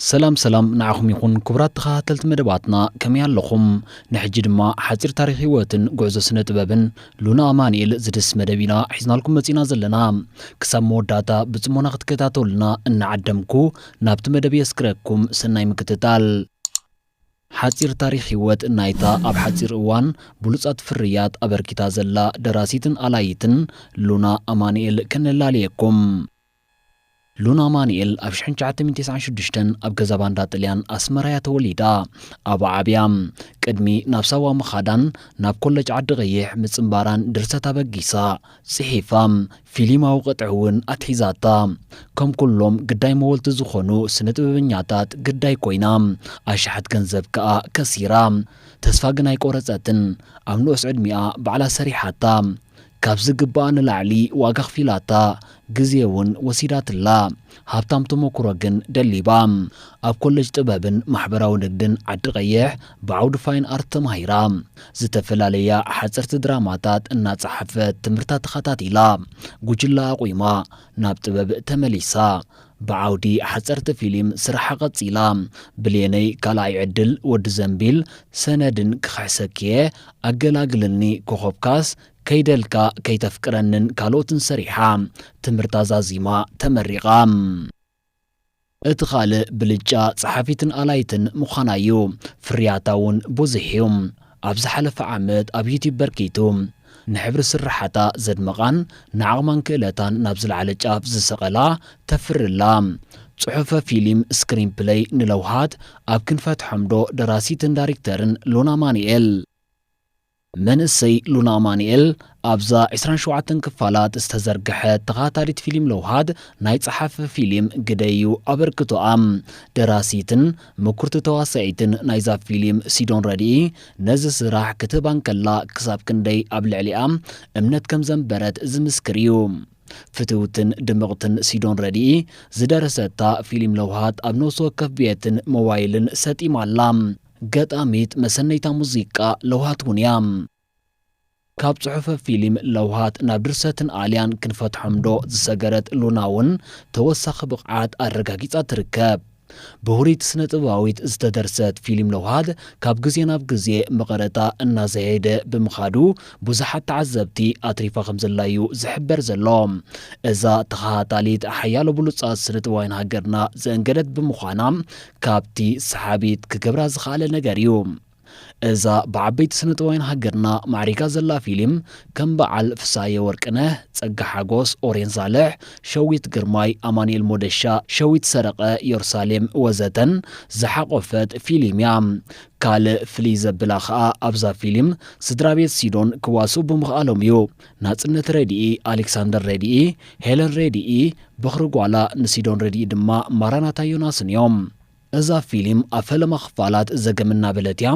ሰላም ሰላም ንዓኹም ይኹን ክቡራት ተኸታተልቲ መደባትና፣ ከመይ ኣለኹም? ንሕጂ ድማ ሓጺር ታሪኽ ህይወትን ጉዕዞ ስነ ጥበብን ሉና ኣማኑኤል ዝድስ መደብ ኢና ሒዝናልኩም መጺና ዘለና። ክሳብ መወዳእታ ብጽሞና ክትከታተሉና እናዓደምኩ ናብቲ መደብ የስክረኩም። ሰናይ ምክትታል። ሓጺር ታሪኽ ህይወት ናይታ ኣብ ሓጺር እዋን ብሉጻት ፍርያት ኣበርኪታ ዘላ ደራሲትን ኣላይትን ሉና ኣማኑኤል ከነላልየኩም። ሉና ኣማኑኤል ኣብ ሽሕን ትሽዓተ ሚእትን ተስዓን ሽዱሽተን ኣብ ገዛ ባንዳ ጥልያን ኣስመራ እያ ተወሊዳ። ኣብ ዓብያ ቅድሚ ናብ ሳዋ ምኻዳን ናብ ኮለጅ ዓዲ ቀይሕ ምጽንባራን ድርሰት ኣበጊሳ፣ ጽሒፋ፣ ፊልማዊ ቅጥዒ እውን ኣትሒዛታ። ከም ኩሎም ግዳይ መወልቲ ዝኾኑ ስነ ጥበበኛታት ግዳይ ኮይና፣ ኣሽሓት ገንዘብ ከኣ ከሲራ። ተስፋ ግን ኣይቆረጸትን። ኣብ ንኡስ ዕድሚኣ ባዕላ ሰሪሓታ። ካብ ዝግባኣ ንላዕሊ ዋጋ ኣኽፊላታ፣ ግዜ እውን ወሲዳትላ። ሃብታም ተመኩሮ ግን ደሊባ። ኣብ ኮለጅ ጥበብን ማሕበራዊ ንግድን ዓዲ ቀይሕ ብዓውዲ ፋይን ኣርት ተማሂራ። ዝተፈላለያ ሓጸርቲ ድራማታት እናጸሓፈት ትምህርታ ተኸታቲላ። ጉጅለ ኣቑማ ናብ ጥበብ ተመሊሳ። ብዓውዲ ሓጸርቲ ፊልም ስራሓ ቀጺላ። ብሌነይ፣ ካልኣይ ዕድል፣ ወዲ ዘንቢል፣ ሰነድን ክኽሕሰክየ፣ ኣገላግልኒ፣ ኮኾብ ካስ፣ ከይደልካ ከይተፍቅረንን ካልኦትን ሰሪሓ ትምህርታ ዛዚማ ተመሪቓ። እቲ ካልእ ብልጫ ጸሓፊትን ኣላይትን ምዃና እዩ። ፍርያታ እውን ብዙሕ እዩ። ኣብ ዝሓለፈ ዓመት ኣብ ዩትዩብ በርኪቱ። ንሕብሪ ስርሓታ ዘድመቓን ንዓቕማን ክእለታን ናብ ዝለዓለ ጫፍ ዝሰቐላ ተፍርላ። ጽሑፈ ፊልም ስክሪን ፕለይ ንለውሃት ኣብ ክንፈትሖምዶ ደራሲትን ዳይሬክተርን ሉና ኣማኑኤል። መንእሰይ ሉና ኣማኑኤል ኣብዛ ዕስራን ሸውዓተን ክፋላት ዝተዘርግሐት ተኸታታሊት ፊልም ለውሃት ናይ ጸሓፊ ፊልም ግደ እዩ ኣበርክቶኣ። ደራሲትን ምኩርቲ ተዋሳኢትን ናይዛ ፊልም ሲዶን ረድኢ ነዚ ስራሕ ክትህባ እንከላ ክሳብ ክንደይ ኣብ ልዕሊኣ እምነት ከም ዘንበረት ዝምስክር እዩ። ፍትውትን ድምቕትን ሲዶን ረድኢ ዝደረሰታ ፊልም ለውሃት ኣብ ነፍሲ ወከፍ ቤትን ሞባይልን ሰጢማ ኣላ። ገጣሚት መሰነይታ ሙዚቃ ለውሃት እውን እያ። ካብ ጽሑፈ ፊልም ለውሃት ናብ ድርሰትን ኣልያን ክንፈትሖምዶ ዝሰገረት ሉና እውን ተወሳኺ ብቕዓት ኣረጋጊጻ ትርከብ። ብሁሪት ስነ ጥበባዊት ዝተደርሰት ፊልም ለውሃት ካብ ግዜ ናብ ግዜ መቐረታ እናዘየደ ብምኻዱ ብዙሓት ተዓዘብቲ ኣትሪፋ ከም ዘላዩ ዝሕበር ዘሎ። እዛ ተኸታታሊት ሓያሎ ብሉጻት ስነ ጥበባውያን ሃገርና ዘእንገደት ብምዃና ካብቲ ሰሓቢት ክገብራ ዝኸኣለ ነገር እዩ። እዛ ብዓበይቲ ስነ ጥበባውያን ሃገርና ማዕሪጋ ዘላ ፊልም ከም በዓል ፍሳየ ወርቅነህ፣ ጸጋ ሓጎስ፣ ኦሬን ሳልሕ፣ ሸዊት ግርማይ፣ ኣማኑኤል ሞደሻ፣ ሸዊት ሰረቐ፣ ዮርሳሌም ወዘተን ዝሓቖፈት ፊልም እያ። ካልእ ፍልይ ዘብላ ኸኣ ኣብዛ ፊልም ስድራ ቤት ሲዶን ክዋስኡ ብምኽኣሎም እዩ። ናጽነት ረድኢ፣ ኣሌክሳንደር ረድኢ፣ ሄለን ረድኢ፣ በኽሪ ጓላ ንሲዶን ረድኢ ድማ ማራናታ ዮናስን እዮም። እዛ ፊልም ኣብ ፈለማ ክፋላት ዘገም እናበለት እያ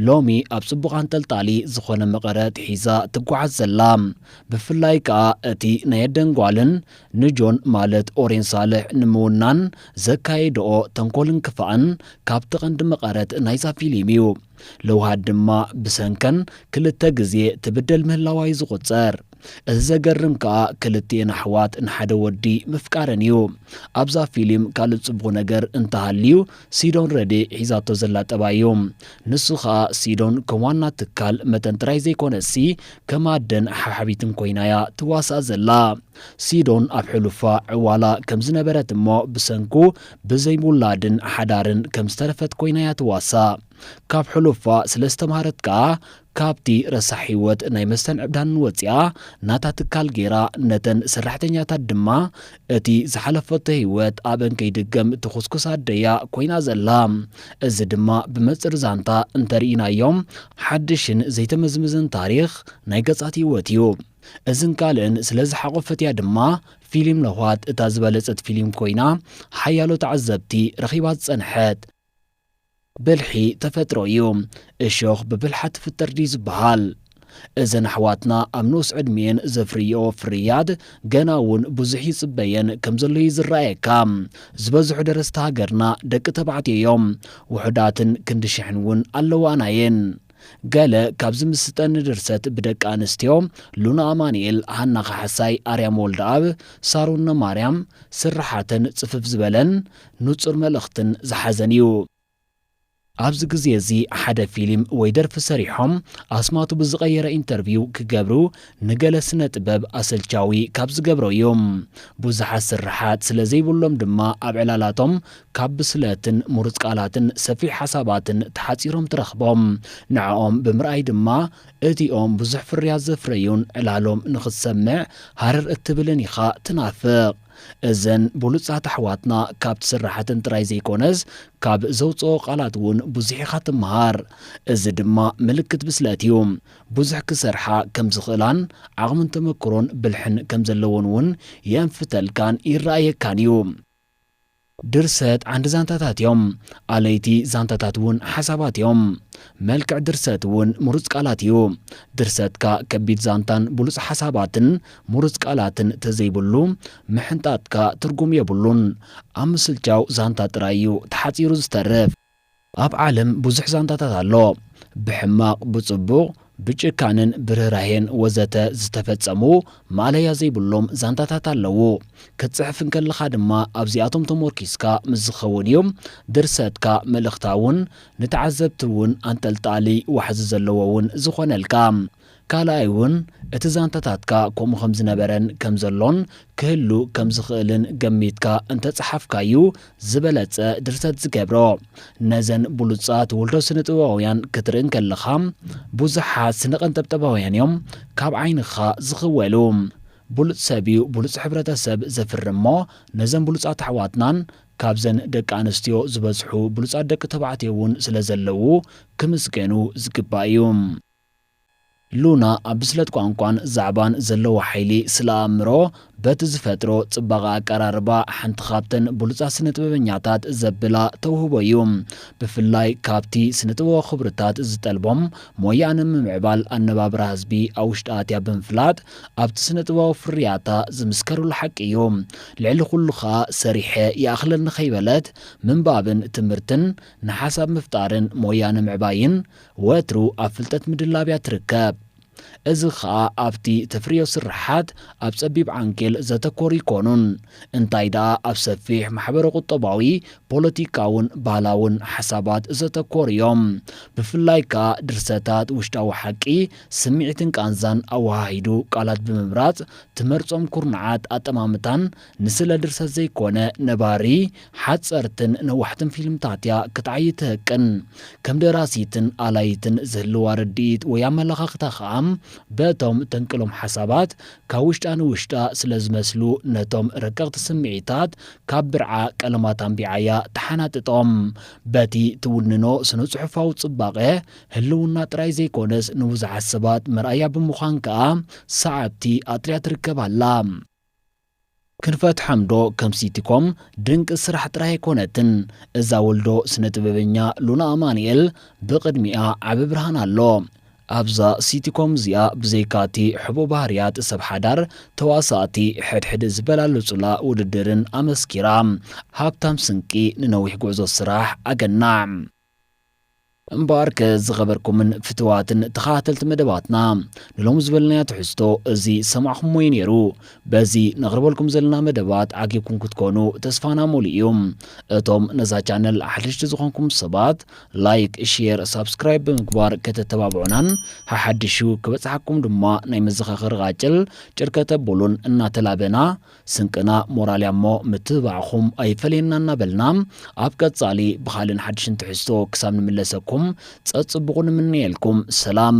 ሎሚ ኣብ ጽቡቕ ኣንጠልጣሊ ዝኾነ መቐረት ሒዛ ትጓዓዝ ዘላ። ብፍላይ ከኣ እቲ ናይ ኣደን ጓልን ንጆን ማለት ኦሬን ሳልሕ ንምውናን ዘካየድኦ ተንኮልን ክፋእን ካብቲ ቀንዲ መቐረት ናይዛ ፊልም እዩ። ለውሃት ድማ ብሰንከን ክልተ ግዜ ትብደል ምህላዋ እዩ ዝቑጸር። እዚ ዘገርም ከኣ ክልቲኤን ኣሕዋት ንሓደ ወዲ ምፍቃረን እዩ። ኣብዛ ፊልም ካልእ ጽቡቕ ነገር እንተሃልዩ ሲዶን ረድኢ ሒዛቶ ዘላ ጠባይ እዩ። ንሱ ከኣ ሲዶን ከም ዋና ትካል መጠን ጥራይ ዘይኮነሲ ከም ኣደን ሓብሓቢትን ኮይና እያ ትዋሳእ ዘላ። ሲዶን ኣብ ሕሉፋ ዕዋላ ከም ዝነበረት እሞ ብሰንኩ ብዘይ ውላድን ሓዳርን ከም ዝተረፈት ኮይና እያ ትዋሳእ። ካብ ሕሉፋ ስለ ዝተምሃረት ከኣ ካብቲ ረሳሕ ህይወት ናይ መስተን ዕብዳንን ወጺኣ ናታ ትካል ገይራ ነተን ሰራሕተኛታት ድማ እቲ ዝሓለፈቶ ህይወት ኣብአን ከይድገም ትኹስኩስ ኣደያ ኮይና ዘላ። እዚ ድማ ብመጽር ዛንታ እንተርኢናዮም ሓድሽን ዘይተመዝምዝን ታሪኽ ናይ ገጻት ህይወት እዩ። እዝን ካልእን ስለ ዝሓቖፈት እያ ድማ ፊልም ለውሃት እታ ዝበለጸት ፊልም ኮይና ሓያሎ ተዓዘብቲ ረኺባ ዝጸንሐት። ብልሒ ተፈጥሮ እዩ። እሾኽ ብብልሓት ትፍጠር ድዩ ዝበሃል? እዘን ኣሕዋትና ኣብ ንኡስ ዕድሚኤን ዘፍርይኦ ፍርያት ገና እውን ብዙሕ ይጽበየን ከም ዘሎ እዩ ዝረኣየካ። ዝበዝሑ ደረስቲ ሃገርና ደቂ ተባዕትዮ እዮም። ውሑዳትን ክንዲ ሽሕን እውን ኣለዋና እየን። ገለ ካብ ዝምስጠኒ ድርሰት ብደቂ ኣንስትዮ ሉና ኣማኑኤል፣ ሃና ካሕሳይ፣ ኣርያም ወልደኣብ፣ ሳሮን ማርያም ስርሓተን ጽፍፍ ዝበለን ንጹር መልእኽትን ዝሓዘን እዩ። ኣብዚ ግዜ እዚ ሓደ ፊልም ወይ ደርፊ ሰሪሖም ኣስማቱ ብዝቐየረ ኢንተርቪው ክገብሩ ንገለ ስነ ጥበብ ኣሰልቻዊ ካብ ዝገብሮ እዩ። ብዙሓት ስርሓት ስለ ዘይብሎም ድማ ኣብ ዕላላቶም ካብ ብስለትን ምሩጽ ቃላትን ሰፊሕ ሓሳባትን ተሓጺሮም ትረኽቦም። ንዕኦም ብምርኣይ ድማ እቲኦም ብዙሕ ፍርያት ዘፍረዩን ዕላሎም ንኽትሰምዕ ሃረር እትብልን ኢኻ ትናፍቕ። እዘን ብሉጻት ኣሕዋትና ካብቲ ስራሓተን ጥራይ ዘይኮነስ ካብ ዘውጽኦ ቃላት እውን ብዙሕ ኢኻ ትመሃር። እዚ ድማ ምልክት ብስለት እዩ። ብዙሕ ክሰርሓ ከም ዝኽእላን ዓቕምን ተመክሮን ብልሕን ከም ዘለዎን እውን የንፍተልካን ይረኣየካን እዩ። ድርሰት ዓንዲ ዛንታታት እዮም። ኣለይቲ ዛንታታት እውን ሓሳባት እዮም። መልክዕ ድርሰት እውን ምሩጽ ቃላት እዩ። ድርሰትካ ከቢድ ዛንታን ብሉጽ ሓሳባትን ምሩጽ ቃላትን ተዘይብሉ ምሕንጣጥካ ትርጉም የብሉን። ኣብ ምስልቻው ዛንታ ጥራይ እዩ ተሓጺሩ ዝተርፍ። ኣብ ዓለም ብዙሕ ዛንታታት ኣሎ። ብሕማቕ፣ ብጽቡቕ፣ ብጭካንን ብርህራሄን ወዘተ ዝተፈጸሙ ማእለያ ዘይብሎም ዛንታታት ኣለዉ። ክትጽሕፍ እንከለኻ ድማ ኣብዚኣቶም ተሞርኪስካ ምስ ዝኸውን እዩ ድርሰትካ መልእኽታውን ንተዓዘብቲ እውን ኣንጠልጣሊ ዋሕዚ ዘለዎ እውን ዝኾነልካ። ካልኣይ እውን እቲ ዛንታታትካ ከምኡ ከም ዝነበረን ከም ዘሎን ክህሉ ከም ዝኽእልን ገሚትካ እንተጸሓፍካዩ ዝበለጸ ድርሰት ዝገብሮ። ነዘን ብሉጻት ውልዶ ስነ ጥበባውያን ክትርኢ እንከለኻ ብዙሓት ስነ ቀንጠብጠባውያን እዮም ካብ ዓይንኻ ዝኽወሉ። ብሉጽ ሰብ እዩ ብሉጽ ሕብረተሰብ ዘፍሪ እሞ ነዘን ብሉጻት ኣሕዋትናን ካብዘን ደቂ ኣንስትዮ ዝበዝሑ ብሉጻት ደቂ ተባዕትዮ እውን ስለ ዘለዉ ክምስገኑ ዝግባእ እዩ። ሉና ኣብ ብስለት ቋንቋን ዛዕባን ዘለዎ ሓይሊ ስለ ኣእምሮ በቲ ዝፈጥሮ ጽባቐ ኣቀራርባ ሓንቲ ካብተን ብሉጻት ስነ ጥበበኛታት ዘብላ ተውህቦ እዩ። ብፍላይ ካብቲ ስነ ጥበባዊ ክብርታት ዝጠልቦም ሞያኣን ምምዕባል ኣነባብራ ህዝቢ ኣብ ውሽጢ ኣትያ ብምፍላጥ ኣብቲ ስነ ጥበባዊ ፍርያታ ዝምስከርሉ ሓቂ እዩ። ልዕሊ ኩሉ ኸኣ ሰሪሐ ይኣኽለኒ ከይበለት ምንባብን ትምህርትን ንሓሳብ ምፍጣርን ሞያ ንምዕባይን ወትሩ ኣብ ፍልጠት ምድላብ እያ ትርከብ። እዚ ኸኣ ኣብቲ ተፍርዮ ስርሓት ኣብ ጸቢብ ዓንኬል ዘተኮሩ ኣይኮኑን፣ እንታይ ደኣ ኣብ ሰፊሕ ማሕበረ ቁጠባዊ፣ ፖለቲካውን ባህላውን ሓሳባት ዘተኮሩ እዮም። ብፍላይ ከኣ ድርሰታት ውሽጣዊ ሓቂ፣ ስምዒትን ቃንዛን ኣወሃሂዱ ቃላት ብምምራጽ ትመርጾም ኩርናዓት ኣጠማምታን ንስለ ድርሰት ዘይኮነ ነባሪ ሓጸርትን ነዋሕትን ፊልምታት እያ ክትዓዪ ትህቅን። ከም ደራሲትን ኣላይትን ዝህልዋ ርድኢት ወይ ኣመለኻኽታ ኸኣ በቶም ተንቅሎም ሓሳባት ካብ ውሽጣ ንውሽጣ ስለ ዝመስሉ ነቶም ረቀቕቲ ስምዒታት ካብ ብርዓ ቀለማት ኣንቢዓ እያ ተሓናጥጦም። በቲ ትውንኖ ስነ ጽሑፋዊ ጽባቐ ህልውና ጥራይ ዘይኮነስ ንብዙሓት ሰባት መርኣያ ብምዃን ከኣ ሰዓብቲ ኣጥርያ ትርከብ ኣላ። ክንፈትሖም ዶ ከም ሲቲኮም ድንቂ ስራሕ ጥራይ ኣይኮነትን። እዛ ወልዶ ስነ ጥበበኛ ሉና ኣማኑኤል ብቕድሚኣ ዓቢ ብርሃን ኣሎ። ኣብዛ ሲቲኮም እዚኣ ብዘይካቲ ሕቡእ ባህርያት ሰብ ሓዳር ተዋሳእቲ ሕድሕድ ዝበላለጹላ ውድድርን ኣመስኪራ ሃብታም ስንቂ ንነዊሕ ጉዕዞ ስራሕ ኣገናዕ። እምበኣርከ ዝኸበርኩምን ፍትዋትን ተኸታተልቲ መደባትና ንሎም ዝበልናዮ ትሕዝቶ እዚ ሰማዕኹምዎ እዩ ነይሩ። በዚ ነቕርበልኩም ዘለና መደባት ዓጊብኩም ክትኮኑ ተስፋና ሙሉእ እዩ። እቶም ነዛ ቻነል ሓደሽቲ ዝኾንኩም ሰባት ላይክ፣ ሼር፣ ሳብስክራይብ ብምግባር ከተተባብዑናን ሓሓድሹ ክበጽሓኩም ድማ ናይ መዘኻኸሪ ቃጭል ጭርከ ተብሉን እናተላበና ስንቅና ሞራል እያ እሞ ምትብባዕኹም ኣይፈለየና እናበልና ኣብ ቀጻሊ ብኻልን ሓድሽን ትሕዝቶ ክሳብ ንምለሰኩም ጸጽቡቑ ንምነየልኩም ሰላም።